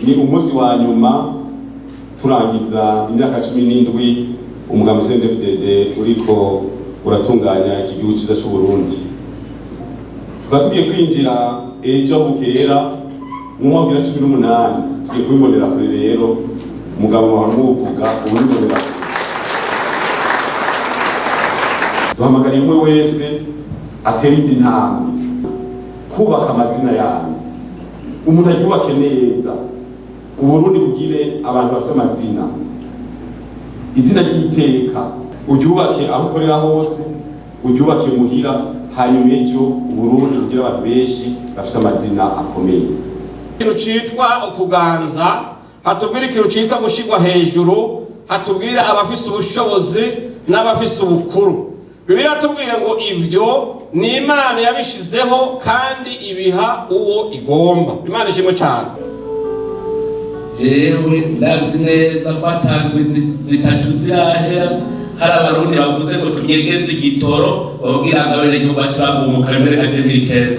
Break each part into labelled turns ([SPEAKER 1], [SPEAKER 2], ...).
[SPEAKER 1] Ni umunsi wa nyuma turangiza imyaka 17 umugambi CNDD-FDD uriko uratunganya iki gihugu ciza c'u Burundi. Tukaba tugiye kwinjira ejo bukera mu mwaka wa 18, tugiye kubibonera kure. Rero umugabo wahora umuvuga ubu nibonera kure. Duhamagariye umwe wese atera indi ntambwe kubaka amazina yanyu, umuntu ayubake neza, Uburundi bugire abantu bafise amazina, izina ry'iteka uryubake aho ukorera hose, uryubake muhira, hanyuma ejo Uburundi bugire abantu benshi bafise amazina akomeye.
[SPEAKER 2] Ikintu citwa ukuganza, hatubwira ikintu citwa gushirwa hejuru, hatubwira abafise ubushobozi n'abafise ubukuru. Bibiliya iratubwira ngo ivyo ni Imana yabishizeho kandi ibiha uwo igomba. Imana ishimwe cyane.
[SPEAKER 3] Jewe ndazi neza ko atandwi zitatu zirahera hari Abarundi bavuze ngo tunyegeze igitoro, babwira ngo abenegihugu bace bagumuka mbere ka 2015.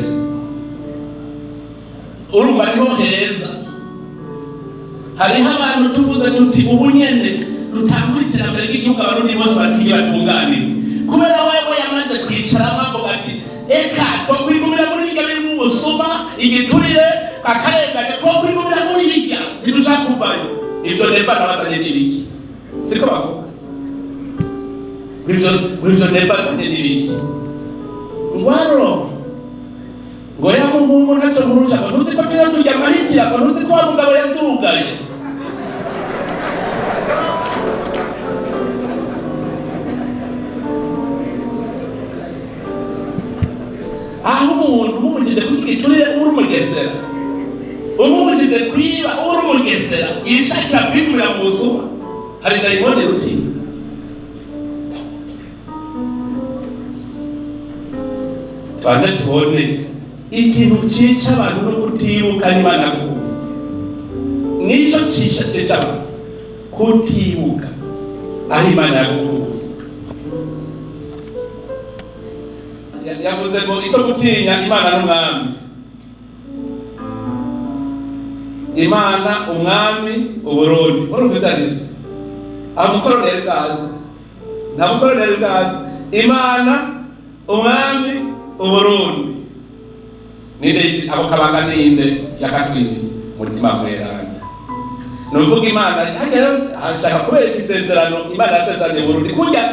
[SPEAKER 3] Urumva niho heza hariho abantu tuvuze tuti ubu nyene rutangura iterambere ry'igihugu, Abarundi bose batuye batunganire, kubera wewe yamaze kwicaramo avuga ati eka twokwigumira muri birya birimo ubusuma, igiturire, akarengane, twokwigumira muri birya, ntidushaka kuvayo. Ivyo Neva nabazanye n'ibiki? Siko bavuga ivyo Neva azanye n'ibiki? Ngwaro ngo ya muhungu ntacyo nkurusha, ngo ntuzi ko tuyo turya amahitira, ngo ntuzi ko wa mugabo yavyugaye. Aho umuntu umubujije kurya igiturire uri umugesera, umubujije kwiba uri umugesera, yishakira kwigumira mu busuma, hari dayimoni rutiba. Tubanze tubone ikintu cica abantu no kutibuka Imana kubi, nico cica abantu, kutibuka aho Imana yagukuye. Yavuze ngo ico gutinya Imana n'umwami, Imana, umwami, Uburundi. Murumva ivyo arivyo? Aho mukoroneri bwaza, nta mukoroneri bwaza. Imana, umwami, Uburundi, ninde ako kabanga? Ninde yakatwiriye? Mutima Mweranda. Nuvuga Imana hajya hashaka kubereka isezerano Imana yasezeraniye Burundi kurya.